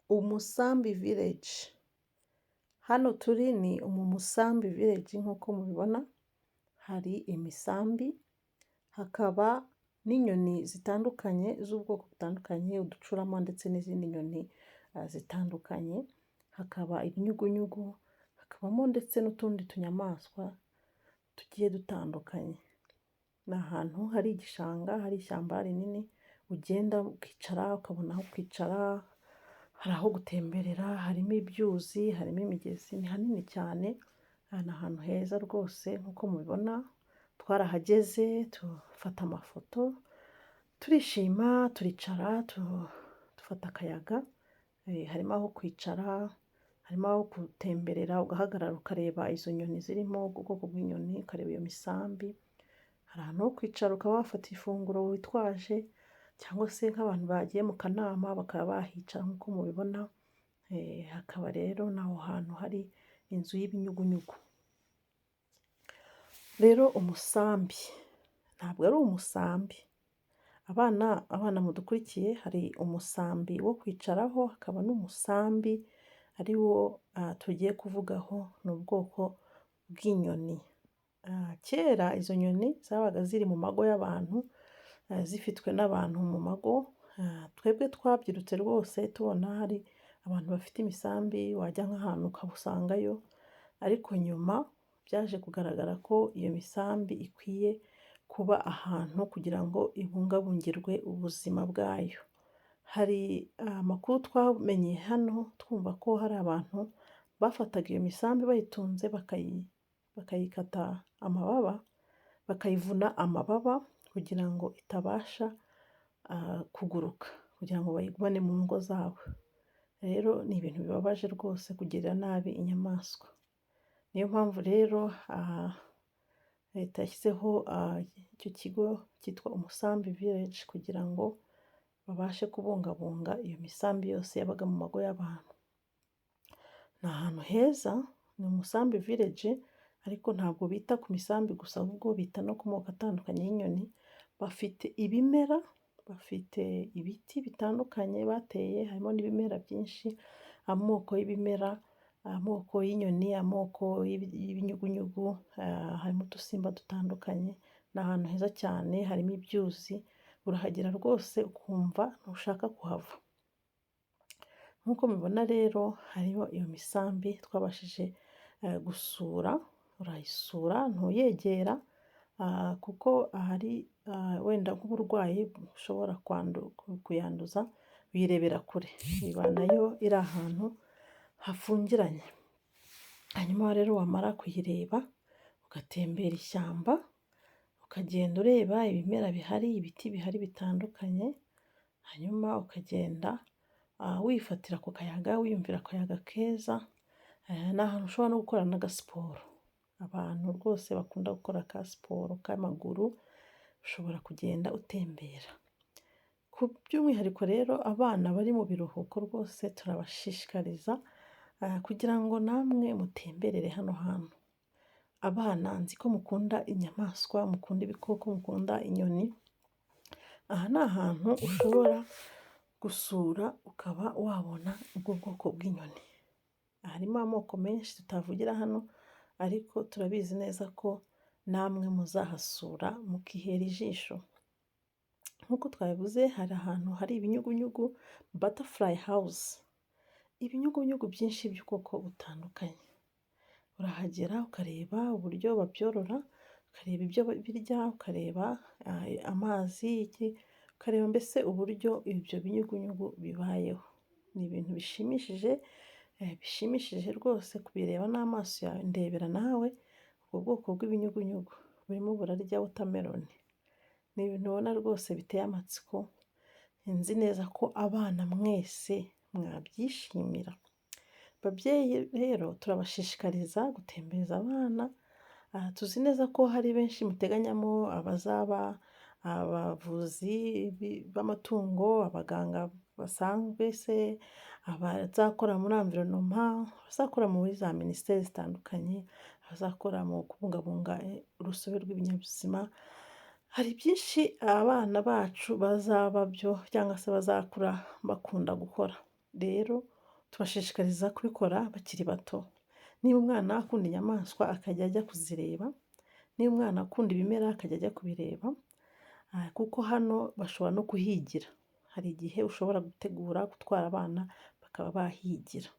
Umusambi Village. Hano turi ni mu Musambi Village nk'uko mubibona, hari imisambi, hakaba n'inyoni zitandukanye z'ubwoko butandukanye, uducurama ndetse n'izindi nyoni zitandukanye, hakaba ibinyugunyugu, hakabamo ndetse n'utundi tunyamaswa tugiye dutandukanye. Ni ahantu hari igishanga, hari ishyamba rinini, ugenda ukicara ukabona aho kwicara, hari aho gutemberera, harimo ibyuzi, harimo imigezi, ni hanini cyane, ni ahantu heza rwose nk'uko mubibona, twarahageze dufata amafoto, turishima, turicara, dufata akayaga, harimo aho kwicara, harimo aho gutemberera ugahagarara ukareba izo nyoni zirimo, ubwoko bw'inyoni, ukareba iyo misambi, hari ahantu ho kwicara ukaba wafata ifunguro witwaje cyangwa se nk'abantu bagiye mu kanama bakaba bahicara nk'uko mubibona, hakaba rero n'aho hantu hari inzu y'ibinyugunyugu. Rero umusambi ntabwo ari umusambi, abana mudukurikiye hari umusambi wo kwicaraho, hakaba n'umusambi ari wo tugiye kuvugaho, ni ubwoko bw'inyoni. Kera izo nyoni zabaga ziri mu mago y'abantu, zifitwe n'abantu mu mago, twebwe twabyirutse rwose tubona hari abantu bafite imisambi, wajya nk'ahantu ukabusangayo, ariko nyuma byaje kugaragara ko iyo misambi ikwiye kuba ahantu kugira ngo ibungabungirwe ubuzima bwayo. Hari amakuru twamenye hano twumva ko hari abantu bafataga iyo misambi bayitunze bakayikata amababa, bakayivuna amababa kugira ngo itabasha kuguruka, kugira ngo bayigumane mu ngo zabo. Rero ni ibintu bibabaje rwose kugirira nabi inyamaswa. Niyo mpamvu rero leta yashyizeho icyo kigo cyitwa Umusambi Village kugira ngo babashe kubungabunga iyo misambi yose yabaga mu mago y'abantu. Ni ahantu heza, ni Umusambi Village ariko ntabwo bita ku misambi gusa ahubwo bita no ku moko atandukanye y'inyoni, bafite ibimera, bafite ibiti bitandukanye bateye, harimo n'ibimera byinshi, amoko y'ibimera, amoko y'inyoni, amoko y'ibinyugunyugu, harimo udusimba dutandukanye, ni ahantu heza cyane, harimo ibyuzi, urahagera rwose ukumva ntushaka kuhava. Nk'uko mubibona rero hariho iyo misambi twabashije gusura, urayisura ntuyegera kuko hari wenda nk'uburwayi bushobora kuyanduza, uyirebera kure, iba nayo iri ahantu hafungiranye. Hanyuma rero wamara kuyireba ugatembera ishyamba, ukagenda ureba ibimera bihari, ibiti bihari bitandukanye, hanyuma ukagenda wifatira ku kayaga, wiyumvira akayaga keza, ni ahantu ushobora no gukorera n'agasiporo. Abantu rwose bakunda gukora ka siporo k'amaguru, ushobora kugenda utembera. Ku by'umwihariko rero abana bari mu biruhuko rwose turabashishikariza kugira ngo namwe mutemberere hano hantu. Abana nzi ko mukunda inyamaswa, mukunda ibikoko, mukunda inyoni, aha ni ahantu ushobora gusura ukaba wabona ubwo bwoko bw'inyoni. Harimo amoko menshi tutavugira hano ariko turabizi neza ko namwe muzahasura mukihera ijisho. Nk'uko twabivuze hari ahantu hari ibinyugunyugu butterfly house, ibinyugunyugu byinshi by'ubwoko butandukanye. Urahagera ukareba uburyo babyorora, ukareba ibyo birya, ukareba amazi, ukareba mbese uburyo ibyo binyugunyugu bibayeho. Ni ibintu bishimishije, bishimishije rwose kubireba n'amaso yawe, ndebera nawe ubwo bwoko bw'ibinyugunyugu burimo burarya watermelon. Ni ibintu ubona rwose biteye amatsiko, nzi neza ko abana mwese mwabyishimira. Babyeyi rero turabashishikariza gutembereza abana, tuzi neza ko hari benshi muteganyamo abazaba abavuzi b'amatungo, abaganga basanzwe se, abazakora muri environnement, abazakora muri za minisiteri zitandukanye, abazakora mu kubungabunga urusobe rw'ibinyabuzima, hari byinshi abana bacu bazaba byo cyangwa se bazakura bakunda gukora. Rero Tubashishikariza kubikora bakiri bato. Niba umwana akunda inyamaswa akajya ajya kuzireba, niba umwana akunda ibimera akajya ajya kubireba, kuko hano bashobora no kuhigira. Hari igihe ushobora gutegura gutwara abana bakaba bahigira.